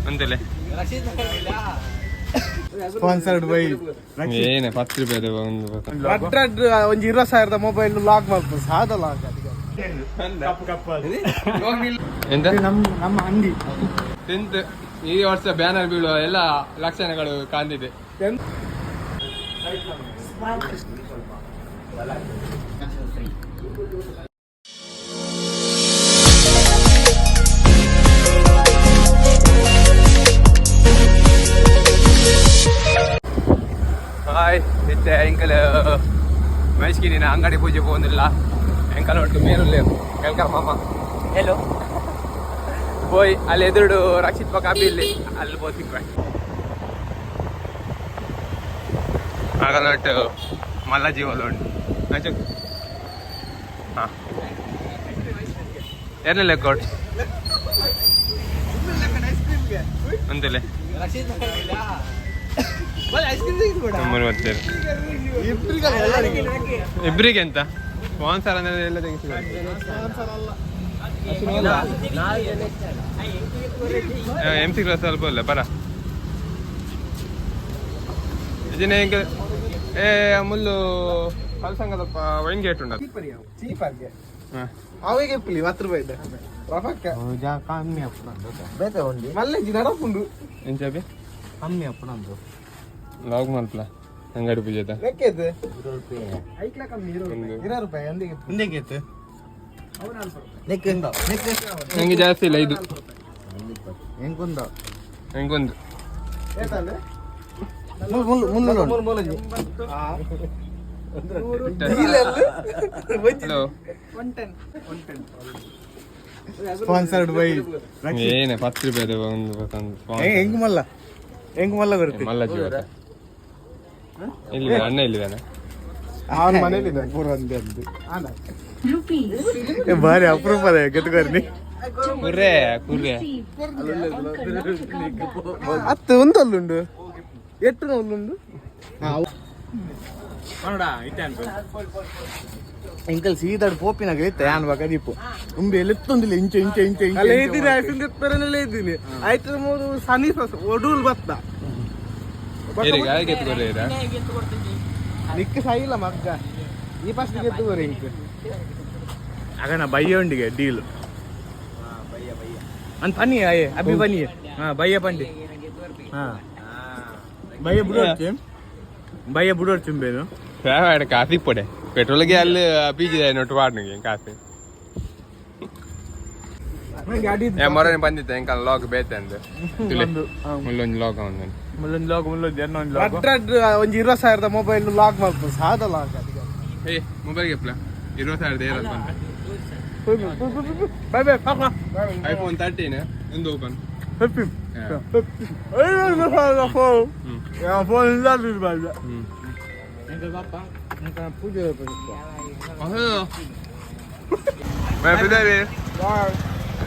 ಅಂತಲೇ. ಸ್ಪಾನ್ಸರ್ಡ್ ಬೈ. ಏನೇ 10 ರೂಪಾಯಿ ಒಂದು. ಭಟ್ರಡ್ ಒಂಜಿ 20,000ದ ಮೊಬೈಲ್ ಲಾಕ್ ಮಲ್ಪು ಸಾದ ಲಾಕ್. ಎಂತ? ನಮ್ಮ ನಮ್ಮ ಅಂಗಿ. 10th ಈ ವರ್ಷ ಬ್ಯಾನರ್ ಬೀಳುವ ಎಲ್ಲ ಲಕ್ಷಣಗಳು ಕಾಣ್ತಿದೆ. ಹಾಯ್, ಇತ್ತೆ ಎಂಕಲ್ ಮೈಸ್ಕಿನಿನ ಅಂಗಡಿ ಪೂಜೆ ಪೋಂದಿಲ್ಲ. ಎಂಕಲ್ ಒಟ್ಟು ಮೇರುಲ್ಲೆ ಕೇಳ್ಕರ್ ಮಾಮ. ಹೆಲೋ. ಪೋಯ್ ಅಲ್ಲಿ ಎದುರುಡು ರಕ್ಷಿತ್ ಕಾಪಿ ಇಲ್ಲಿ ಅಲ್ಲಿ ಪೋತಿಕ್ವೆ. ಆಗಲೊಟ್ಟು ಮಲ್ಲ ಜೀವಲ ಉಂಟು ಅಂಚ. ಹಾ, ಏರ್ನ ಲೆಕ್ಕೋಟ್ ಅಂತಲೇ. ನಮ್ಮಲ್ಲಿ ಬರ್ತಾರೆ ಇಬ್ರಿಗೆ ಎಂತ ಸ್ಪಾನ್ಸರ್ ಅಂದ್ರೆ ಎಲ್ಲ ತೆಗಿಸಿದ್ದಾರೆ. ಎಂ ಸಿ ಕ್ಲಾಸ್ ಸ್ವಲ್ಪ ಇಲ್ಲ ಬರ ಇದನ್ನ ಹೆಂಗೆ ಏ ಮುಲ್ಲು ಕಲ್ಸಂಗದಪ್ಪ ವೈನ್ ಗೇಟ್ ಉಂಟು. ಚೀಪ್ ಆಗಿ ಅವೆಗೆ ಇಪ್ಪಲಿ 10 ರೂಪಾಯಿ ಇದೆ ರಫಕ್ಕ. ಕಮ್ಮಿ ಬೇತೆ ಉಂಡಿ. ಮಲ್ಲೆಜಿ ನಡಪುಂಡು. ಎಂಚಾಬಿ? ಕಮ್ಮಿ ಅಪ್ಪಣಂದು. ಲಾಗ್ ಮಲ್ಪಲ ಅಂಗಡಿ ಪೂಜೆದ. ಲೆಕ್ಕೈತೆ. 20 ರೂಪಾಯಿ. ಐಕ್ಲ ಕಮ್ಮಿ. ಒಂದು. 20 ರೂಪಾಯಿ ಒಂದಿಗೆ. ಹಿಂದೆಗೆ ನೆಕ್ ನೆಕ್. ನಂಗೆ ಜಾಸ್ತಿ ಇಲ್ಲ ಇದು. ಹೆಂಗುಂದ? ನಂಗೊಂದು. ಏತಂದ್ರೆ? ಮುಳ್ಳು ಮುಳ್ಳು. ಮೂರು ಮೂರು. ಹಲೋ. ಸ್ಪಾನ್ಸರ್ಡ್ ಬೈ. ಏನೇ 10 ರೂಪಾಯಿ ಒಂದು. ಹೆಂಗ್ ಮಲ್ಲ ಹೆಂಗ್ ಮಲ್ಲ ಬರುತ್ತೆ. ಮಲ್ಲ ಜೀವ ಇಲ್ಲಿ ಅಣ್ಣ ಇಲ್ಲಿದ್ದಾನೆ. ಅವನ ಮನೇಲಿ ಭಾರಿ ಅಪರೂಪ ಅದ ಗೆತ್ಕೊರ್ನಿ. ಕುರ್ರೆ ಕುರ್ರೆ. ಹತ್ತು ಒಂದು ಅಲ್ಲುಂಡು ಎಟ್ಟು ಅಲ್ಲುಂಡು. ಎಂಕಲ್ ಸೀದಾಡ್ ಪೋಪಿನಾಗ ಇತ್ತ ಯಾನ್ ಬಾಕ ದೀಪು ಉಂಬೆ ಎಲೆತ್ತೊಂದಿಲ್ಲ ಇಂಚ ಇಂಚ ಇಂಚ ಇಂಚ. ಅಲ್ಲ ಇದ್ದೀನಿ ಐಸಿಂಗ್ ಇದ್ದೀನಿ ಆಯ್ತು ಮೂರು ಸನಿ ಒಡೂಲ್ ಬತ್ತ. ಏರಿಗೆ ಆಯ್ಕೆ ಕುರ್ರೆ ಇರ. ನಿಕ್ಕ ಸೈಲ ಮಗ್ಗ ಈ ಫಸ್ಟ್ ಗೆದ್ದು ಬರಿ ಇಂಕ್. ಆಗಣ ಬಯ್ಯ ಉಂಡಿಗೆ ಡೀಲ್ ಅಂತ ಪನ್ನಿ ಅಯ್ಯೆ ಅಬ್ಬಿ ಬನ್ನಿ. ಹಾ ಬಯ್ಯ ಪಂಡಿ. ಹಾ ಬಯ್ಯ ಬುಡೋರ್ಚಿ ಬಯ್ಯ ಬುಡೋರ್ಚಿ ಉಂಬೇನು. ಕಾಫಿ ಪಡೆ ಪೆಟ್ರೋಲ್ಗೆ ಅಲ್ಲಿ ಬೀಜ ನೋಟು ವಾಡ್ನಿಗೆ ಕಾಫಿ. ಏ ಮೊರನೆ ಬಂದಿದ್ದೆ ಎಂಕಲ್ ಲಾಗ್ ಬೇತೆ ಅಂದು ತುಲೆ ಮುಲ್ಲೊಂದು ಲಾಗ್ ಅವನು. ಮುಲ್ಲೊಂದು ಲಾಗ್ ಮುಲ್ಲೊಂದು ಎನ್ನೊಂದು ಲಾಗ್. ಭಟ್ರಡ್ ಒಂಜಿ 20,000ದ ಮೊಬೈಲ್ ಲಾಕ್ ಮಲ್ಪು ಸಾದ ಲಾಕ್. ಏ ಮೊಬೈಲ್ಗೆ ಎಪ್ಲ 20,000ದ ಏರಲ್ ಬಂತ. ಬೈ ಬೈ ಪಾಪ. ಐಫೋನ್ 13 ಒಂದು ಓಪನ್. ಫೋನ್ ಇಲ್ಲ. ಹ್ಮ್. ಪೂಜೆ. ಬಾಯ್ ಪಿದಾರಿ.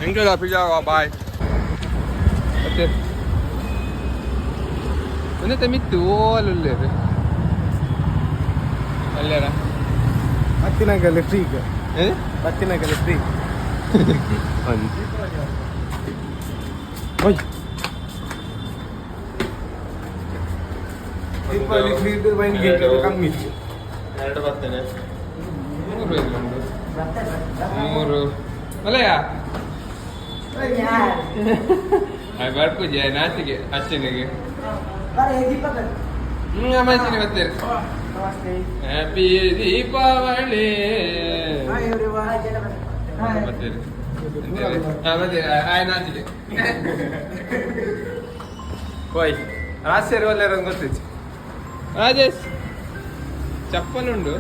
ಎಂಕಲ ಪಿಜಾ ಬಾಯ್. ಮತ್ತೆ ಒಂದೇ ಮಿತ್ತು ಓಲ್ ಉಲ್ಲೇರು ಅಲ್ಲೇರ. ಪತ್ತಿನಗಲ್ಲಿ ಫ್ರೀ. ಏ? ಪತ್ತಿನಗಲ್ಲಿ ಫ್ರೀ. ಒಂದು ಓಯ್. ದೀಪಾವಳಿ ಫ್ರೀ ವೈನ್ ಗೇಟ್ ಕಮ್ಮಿ. ಎರಡು ಬರ್ತೇನೆ ಮೂರು ಇಲ್ಲ ಒಂದು ಮೂರು ಅಲ್ಲಯ್ಯ ಬರ್ಪುಜೆ ನಾಚಿಗೆ ಅಶ್ವಿನಿಗೆ. ಹ್ಮ್ ಅಮ್ಮಾಚಿನಿ ಬರ್ತೀರಿ. ಹ್ಯಾಪಿ ದೀಪಾವಳಿ ಬರ್ತೀರಿ. ಹಾ ಬರ್ತೀರಿ ಆಯ್ ನಾಚಿಗೆ ಓಯ್ ರಾಜೇಶ್ ಒಳ್ಳೆ ಗೊತ್ತಿತ್ತು ರಾಜೇಶ್ ಚಪ್ಪಲ್ ಉಂಡು.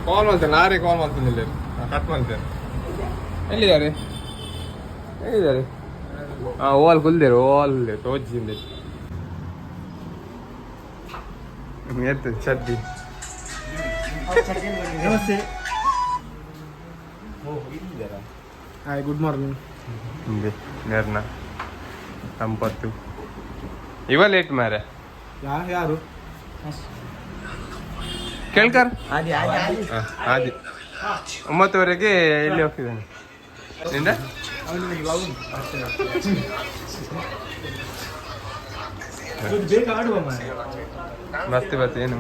ಕಾಲ್ ಮಾಡ್ತೇನೆ ನಾರೇ ಕಾಲ್ ಮಾಡ್ತೇನೆ. ಕಟ್ ಮಾಡ್ತೇನೆ. ಎಲ್ಲಿದ್ದಾರೆ ಎಲ್ಲಿದ್ದಾರೆ? ಹಾ ಓಲ್ ಕುಲ್ದೇರು ಓಲ್ ತೋಜಿಂದೆ ಎತ್ತು ಚಡ್ಡಿ. ನಮಸ್ತೆ. Hi, good morning. ಹಿಂದೆ ನೇರ್ನ ಸಂಪತ್ತು ಇವ ಲೇಟ್ ಮಾರೆ. ಯಾರು? ಕೇಳ್ಕರ್ ಆದಿ 9ವರೆಗೆ ಇಲ್ಲಿ ಹೋಗ್ತಿದ್ದಾನೆ. ನಿಂದ ಬೇಗ ಆಡುವ ಮಾರ್ರೆ. ಮತ್ತೆ ಮತ್ತೆ ಏನು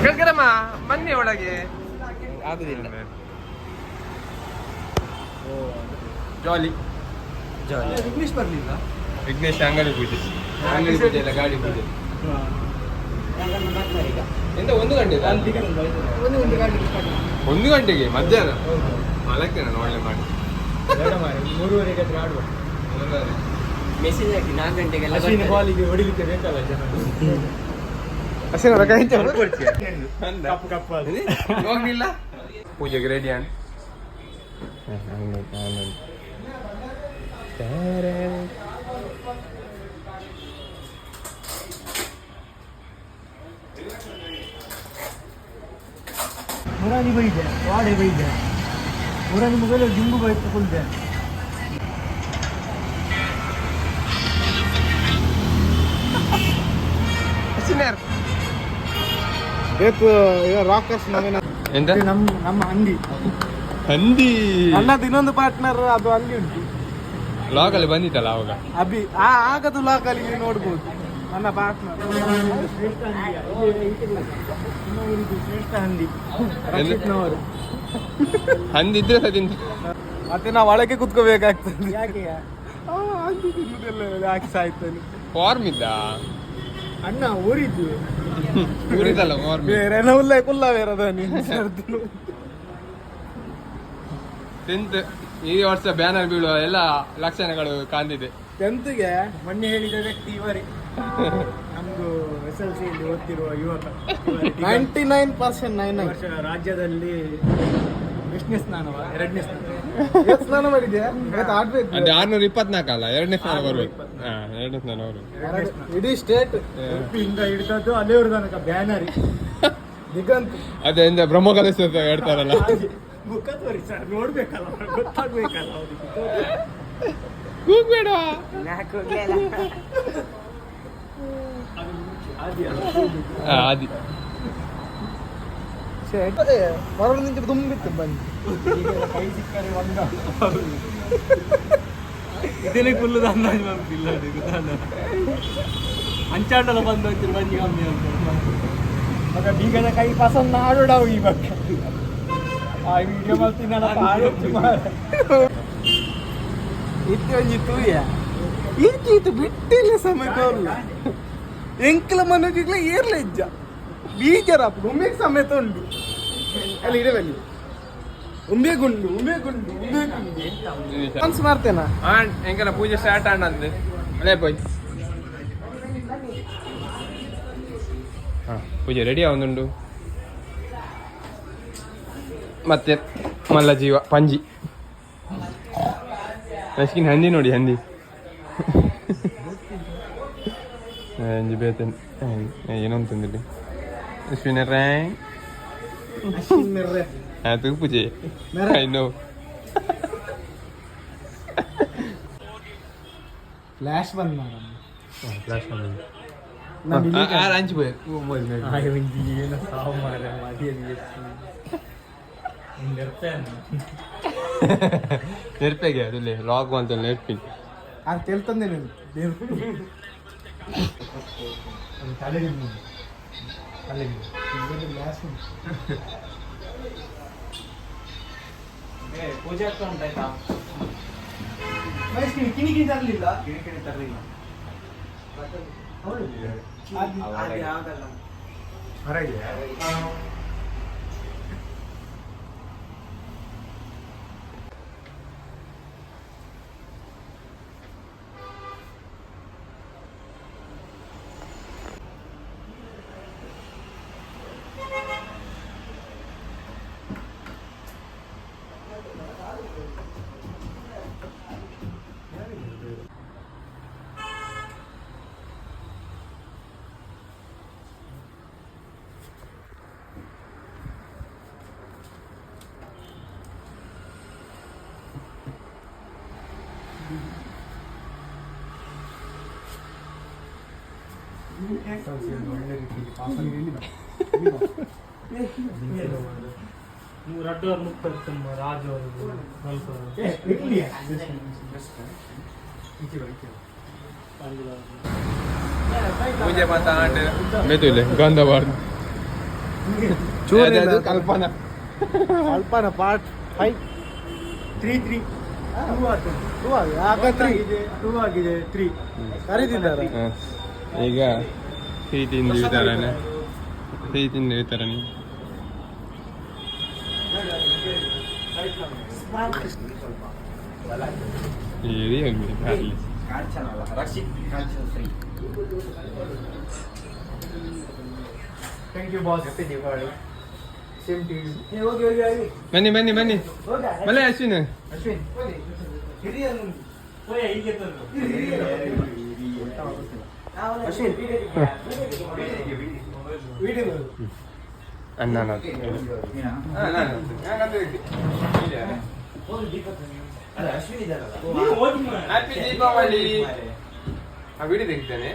ಗಗ್ಗರಮ್ಮ ಬನ್ನಿ ಒಳಗೆ. ಆಗುದಿಲ್ಲ. ಜಾಲಿ. ಇಂಗ್ಲಿಷ್ ಬರ್ಲಿಲ್ಲ. ವಿಘ್ನೇಶ ಅಂಗಡಿ ಪೂಜೆ, ಅಂಗಡಿ ಪೂಜೆ ಇಲ್ಲ, ಗಾಡಿ ಪೂಜೆ. ಎಂತ 1 ಗಂಟೆ? 1 ಗಂಟೆಗೆ ಮಧ್ಯಾಹ್ನ ಮಲಗ್ತೇನೆ ನಾನು, ಒಳ್ಳೆ ಮಾಡಿ. ಬೇಡ ಮಾರ್ರೆ, 3:30ಗೆ ಆದ್ರೆ ಆಡುವ. ಮೆಸೇಜ್ ಹಾಕಿ 4 ಗಂಟೆಗೆಲ್ಲ ಅಶ್ವಿನಿ ಬಾಲಿಗೆ ಹೊಡಿಲಿಕ್ಕೆ ಬೇಕಲ್ಲ ಜನ. ಕಪ್ಪು ಕಪ್ಪು ಅದು. ಹೋಗ್ಲಿಲ್ಲ ಪೂಜೆಗೆ ರೆಡಿ ಆನ್. ಮುರಾನಿ ಬೈದೆ, ವಾಡೆ ಬೈದೆ, ಮುರಾನಿ ಮೊಬೈಲ್ ಜಿಂಬು ಬೈಕ್ ಕುಲ್ದೆ. ಬೇಕು ರಾಕರ್ಸ್ ನವೀನ. ಎಂತ? ನಮ್ಮ ನಮ್ಮ ಹಂದಿ. ಹಂದಿ. ನನ್ನದು ಇನ್ನೊಂದು ಪಾರ್ಟ್ನರ್, ಅದು ಅಲ್ಲಿ ಉಂಟು. ಲಾಗ್ ಅಲ್ಲಿ ಬಂದಿತ್ತಲ್ಲ ಅವಾಗ. ಅಭಿ ಆ ಆಗದು ಲಾಕ್ ಅಲ್ಲಿ ನೀವು ನೋಡ್ಬೋದು ನನ್ನ ಪಾರ್ಟ್ನರ್. ಶ್ರೇಷ್ಠ ಹಂದಿ, ಇನ್ನೊಬ್ಬರಿದ್ದು ಶ್ರೇಷ್ಠ ಹಂದಿ ರಕ್ಷಿತ್ನವರು. ಹಂದಿ ಇದ್ರೆ ಸದಿಂತ. ಮತ್ತೆ ನಾವು ಒಳಗೆ ಕುತ್ಕೋಬೇಕಾಗ್ತದೆ. ಯಾಕೆ? ಆ, ಹಂದಿ ತಿನ್ನುದೆಲ್ಲ ಹಾಕಿ ಸಾಯ್ತಾನೆ. ಫಾರ್ಮ್ ಇದ್ದ. ಅಣ್ಣ ಊರಿದ್ದು. ಊರಿದಲ್ಲ ಫಾರ್ಮ್. ಬೇರೆ ಉಲ್ಲ ಕುಲ್ಲ ಬೇರೆ. ಟೆಂತ್ ಈ ವರ್ಷ ಬ್ಯಾನರ್ ಬೀಳುವ ಎಲ್ಲ ಲಕ್ಷಣಗಳು ಕಾಣ್ತಿದೆ. ಟೆಂತ್ಗೆ ಮೊನ್ನೆ ಹೇಳಿದ ವ್ಯಕ್ತಿ ಇವರೇ, ನಮ್ದು SLC ಯಲ್ಲಿ ಓದ್ತಿರುವ ಯುವಕ ಇವರೇ. 99% 9 ಈ 9. ವರ್ಷ ರಾಜ್ಯದಲ್ಲಿ ಎಷ್ಟನೇ ಸ್ನಾನವ? ಎರಡನೇ ಸ್ನಾನ. ಇವತ್ತು ಸ್ನಾನ ಮಾಡಿದ್ಯಾ? ಇವತ್ತು ಆಡ್ಬೇಕು. ಅಂದ್ರೆ 624 ಅಲ್ಲ, ಎರಡನೇ ಸ್ನಾನ ಬರ್ಬೇಕು. ಹಾ, ಎರಡನೇ ಸ್ನಾನ ಬರ್ಬೇಕು. ಎರಡನೇ ಸ್ನಾನ. ಇಡೀ ಸ್ಟೇಟ್. ಉಡುಪಿಯಿಂದ ಹಿಡಿದದ್ದು ಅಲ್ಲಿವ್ರ ತನಕ ಬ್ಯಾನರ್. ದಿಗಂತ್. ಅದೇ ಎಂತ ಬ್ರಹ್ಮಕಲಶ ಅಂತ ಹೇಳ್ತಾರಲ್ಲ. ಮುಖ ತೋರಿ ಸರ್, ನೋಡ್ಬೇಕಲ್ಲ ಅವ್ರು, ಗೊತ್ತಾಗ್ಬೇಕಲ್ಲ ಅವ್ರಿಗೆ. ಕೂಗ್ಬೇಡ. ಆದಿ ಅಲ್ಲ. ಹಾ, ಆದಿ. ಹೊರಗಿನಿಂದ ತುಂಬಿತ್ತು ಬಂದು. ಈಗೆಲ್ಲ ಕೈ ಸಿಕ್ಕರೆ ಒಂದ ಇದನ್ನೇ ಕುಲ್ಲುದ ಅಂದಾಜು ಬಂದಿಲ್ಲ ಅದು ಗೊತ್ತಲ್ಲ. ಅಂಚಾಟಲ ಬಂದು ಹೋಗ್ತಿರು ಬಂಜಿ ಕಮ್ಮಿ ಅಂತ ಮಗ ಬೀಗದ ಕೈ ಪಸಂದ್ ಆಡೋಡವು ಈ ಬಗ್ಗೆ ಆ ವಿಡಿಯೋ ಮಾಡ್ತೀನಲ್ಲ ಆಡೋದು ಮಾರ್ರೆ. ಇತ್ತೆ ಒಂಜಿ ತೂಯ ಈಚೆ ಇತ್ತು ಬಿಟ್ಟಿಲ್ಲ ಸಮೇತ ಉಲ್ಲ ಎಂಕ್ಲ ಮನೋಜಿಗ್ಲ ಏರ್ಲ ಇಜ್ಜ ಬೀಜರ ಉಮ್ಮೆಗ್ ಸಮೇತ ಉಂಡು ಅಲ್ಲಿ ಇಡವಲ್ಲಿ ಉಂಬೆ ಗುಂಡು ಉಂಬೆ ಗುಂಡು ಉಂಬೆ ಗುಂಡು ಡಾನ್ಸ್ ಮಾಡ್ತೇನಾ? ಆಂಡ್ ಎಂಕಲ ಪೂಜೆ ಸ್ಟಾರ್ಟ್ ಆಂಡ್ ಅಂದೆ ಅಲ್ಲೇ ಪೋಯ್. ಹಾ, ಪೂಜೆ ರೆಡಿ ಆವೊಂದುಂಡು. ಮತ್ತೆ ಮಲ್ಲ ಜೀವ ಪಂಜಿ ನಸ್ಕಿನ್ ಹಂದಿ ನೋಡಿ, ಹಂದಿ ಅಂಜಿ ಬೇತೇನೆ ಏನಂತಂದಿಲ್ಲಿ ಅಶ್ವಿನ ರಾಯ್. ಅದು ಪೂಜೆ I know. Flash ಬಂದ್ ಮಾಡ. ಫ್ಲಾಶ್ ಅಂಚು ಪೋಯ್. ಏನೋ ಸಾವು ಮಾರ್ರೆ, ಮರ್ಯಾದೆ ಎಷ್ಟು. ನೆರ್ಪೆ ಅನ್ನ. ನೆರ್ಪೆಗೆ ಅದಿಲ್ಲ ಲಾಗ್ ಅಂತ ನೆರ್ಪಿ. ಅದು ತೆಲ್ತಂದೆ ನೀನು. ಅದು ತಲೆಗೆ ಮುಂದೆ. ತಲೆಗೆ. ಪೂಜೆ ಆಗ್ತಾ ಉಂಟಾಯ್ತಾ? ಕಿಣಿ ಕಿಣಿ ತರಲಿಲ್ಲ. ಕಿಣಿ ಕಿಣಿ ತರಲಿಲ್ಲ. ಯಾವ್ದಲ್ಲ. ಹೊರಗೆ. ಒಳ್ಳೆ ರೀತಿಯಲ್ಲಿ ಪಾಸ್. ಪೂಜೆ ಮಾತ ಆಂಡ್ ಮೆತುಲೆ ಗಂಧ ಬಾರ್ದು. ಚೂರು ಅದು ಕಲ್ಪನಾ. ಅಲ್ಪನ ಪಾರ್ಟ್ 5 3 3 2 ಆಯ್ತು. 2 ಆಗ 3. 2 ಆಗಿದೆ, 3. ಕರೀತಿದ್ದಾರೆ. ಹ. ಈಗ ಸಿಹಿ ತಿಂಡಿ ವಿತರಣೆ, ಸಿಹಿ ತಿಂಡಿ ವಿತರಣೆ. ಏರಿ ಹೋಗ್ಲಿ, ಆಗ್ಲಿ. Thank you boss. Happy Deepavali. Same to you. ಹೋಗಿ ಹೋಗಿ ಹೋಗಿ. ಬನ್ನಿ ಬನ್ನಿ ಬನ್ನಿ ಮಲೆ ಅಶ್ವಿನ್. ಅಶ್ವಿನ್ ಹೋಯ ಹೀಗೆ ತಂದು. ಅಶ್ವಿನ್. ಅಣ್ಣ. ಹ್ಯಾಪಿ ದೀಪಾವಳಿ. ಆ ವಿಡಿಯೋ ತೆಗಿತಾನೆ.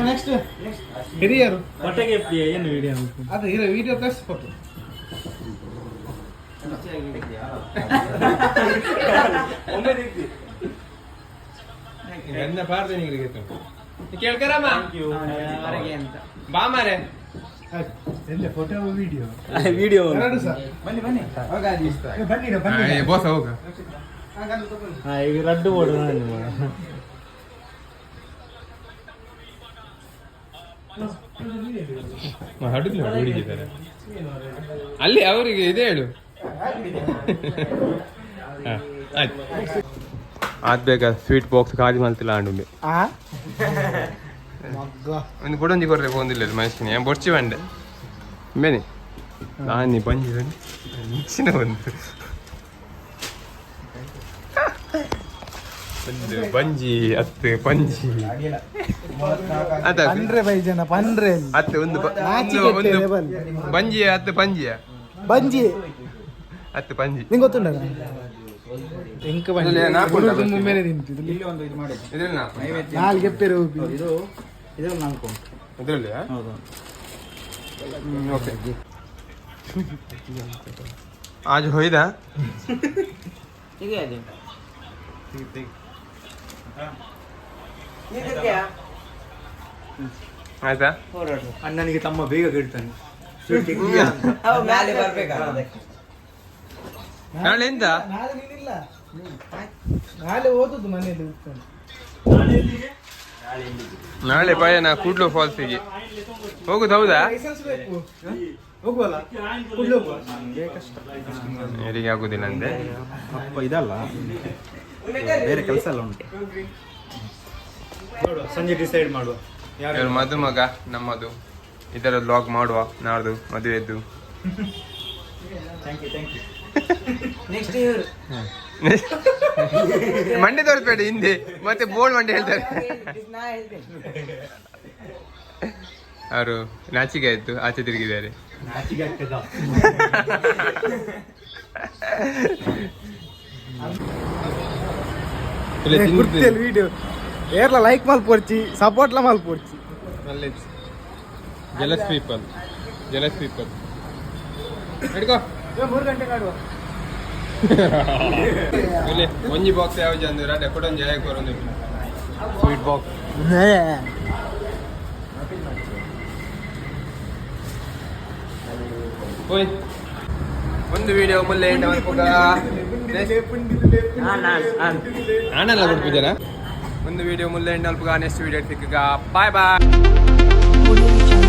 ನೆಕ್ಸ್ಟ್ ಹಿರಿಯರು. ಹೊಟ್ಟೆಗೆ ಏನು ವಿಡಿಯೋ? ಅದು ಹಿರಿಯ ವಿಡಿಯೋ ಪ್ಲಸ್ ಫೋಟೋ. ಒಮ್ಮೆ ತೆಗ್ದಿ. ಗಂಧ ಪಾರ್ದೆ ನಿಂಗೆ ಕೇಳ್ಕರಮ್ಮ. ಬಾ ಮಾರೆ. Photo video. ವಿಡಿಯೋ. ಎರಡು ಸಹ. ಬನ್ನಿ ಬನ್ನಿ ಬನ್ನಿ ಬನ್ನಿ. ಬೋಸ ಹೋಗ. ಈಗ ಲಡ್ಡು ಬೋಡು. ಹಡುಗ್ಲಿ ಹುಡುಗಿದ್ದಾರೆ ಅಲ್ಲಿ ಅವರಿಗೆ ಇದೆ ಹೇಳು. ಹಾ, ಆಯ್ತು ಆದ್ ಬೇಗ ಸ್ವೀಟ್ ಬಾಕ್ಸ್ ಖಾಲಿ ಮಲ್ತಿಲ್ಲ ಆಂಡುಂಬೆ. ಆ ಮಗ್ಗ. ಒಂದು ಕೊಡೊಂಜಿ ಕೊರ್ರೆ ಪೋಂದಿಲ್ಲ ಮನುಷ್ಯನಿ ಬೊರ್ಚಿ ಬಂಡೆ ಬೇನೆ ನಾನಿ ಬಂಜಿ ಮುಂಚಿನ ಒಂದು ಒಂದು ಬಂಜಿ ಹತ್ತು ಪಂಜಿ ಅದ. ಪಂಡ್ರೆ ಬೈ ಜನ ಪಂಡ್ರೆ. ಹತ್ತು ಒಂದು ನಾಚಿಕೆ ಒಂದು ಒಂದು level. ಬಂಜಿ ಹತ್ತು ಪಂಜಿಯ. ಬಂಜಿ. ಹತ್ತು ಪಂಜಿ. ನಿಂಗೆ ಗೊತ್ತುಂಟ ಎಂಕ ಬಂಜಿ? ಇಲ್ಲ, ನಾಲ್ಕು ಉಂಟಾ? ಗುರು ತುಂಬ ಮೇಲೆ ತಿಂತಿದ್ದು. ಇಲ್ಲಿ ಒಂದು ಇದು ಮಾಡಿ. ಇದ್ರಲ್ಲಿ ನಾಲ್ಕು. ನಾಲ್ಗೆ ಪೆರು. ಇದು ಇದ್ರಲ್ಲಿ ನಾಲ್ಕು ಉಂಟು. ಇದರಲ್ಲಿ. ಹೌದು. ಓಕೆ, ಆಜ್ ಹೋಯ್ದ. ಆಯ್ತಾ? ಅಣ್ಣನಿಗೆ ತಮ್ಮ ಬೇಗ ಕೇಳ್ತಾನೆ. ನಾಳೆ ಎಂತ? ನಾಳೆ ನೀನಿಲ್ಲ, ನಾಳೆ ಓದುದು ಮನೆಯಲ್ಲಿ ಕೂತ್ಕೊಂಡು. ನಾಳೆ ಪಯಣ ಕೂಡ್ಲು ಫಾಲ್ಸಿಗೆ ಹೋಗುದು, ಹೌದಾ? ಲೈಸೆನ್ಸ್ ಬೇಕು. ಹೋಗುವಲ್ಲ, ಕೂಡ್ಲು ಹೋಗುವ. ಯಾರಿಗೆ ಆಗುದಿಲ್ಲ ಅಂದೆ. ಅಪ್ಪ ಇದಲ್ಲ, ಬೇರೆ ಕೆಲಸ ಎಲ್ಲ ಉಂಟು. ನೋಡುವ, ಸಂಜೆ ಡಿಸೈಡ್ ಮಾಡುವ ಯಾರು. ಇವರು ಮದುಮಗ ನಮ್ಮದು. ಇದರ ಲಾಗ್ ಮಾಡುವ ನಾಡ್ದು ಮದುವೆದ್ದು. Thank you, thank you. Next ಇವರು. ಮಂಡೆ ತೋರಿಸ್ಬೇಡಿ ಹಿಂದೆ, ಮತ್ತೆ ಬೋರ್ಡ್ ಮಂಡೆ ಹೇಳ್ತಾರೆ. ನಾ ಹೇಳ್ತೇನೆ. ಅವರು ನಾಚಿಕೆ ಆಯ್ತು, ಆಚೆ ತಿರುಗಿದ್ದಾರೆ. ನಾಚಿಕೆ ಆಗ್ತದ. ಕುರ್ತಿಯಲ್ಲಿ ವಿಡಿಯೋ ಏರ್ಲ ಲೈಕ್ ಮಲ್ಪೊರ್ಚಿ, ಸಪೋರ್ಟ್ಲ ಮಲ್ಪೊರ್ಚಿ. ಜಲಸ್ ಪೀಪಲ್, ಜಲಸ್ ಪೀಪಲ್ ಹಿಡ್ಕೋ. 3 ಗಂಟೆ ಆಡುವ. ಇಲ್ಲಿ ಒಂಜಿ ಬಾಕ್ಸ್ ಯಾವ ಜನ ರಡ್ಡೆ ಕೊಡೊಂಜಿ ಆಯ್ ಕೊರೊಂದು ಸ್ವೀಟ್ ಬಾಕ್ಸ್. ಓಯ್, ಒಂದು ವಿಡಿಯೋ ಮುಲ್ಲೆ ಎಂಡ ಮಲ್ಪುಗ. ಆನಲ್ಲ ಕೊಡ್ಪುಜನ. ಒಂದು ವಿಡಿಯೋ ಮುಲ್ಲೆ ಎಂಡ ಮಲ್ಪುಗ. ನೆಕ್ಸ್ಟ್ ವಿಡಿಯೋ ಸಿಕ್ಕುಗ. Bye bye. Audio.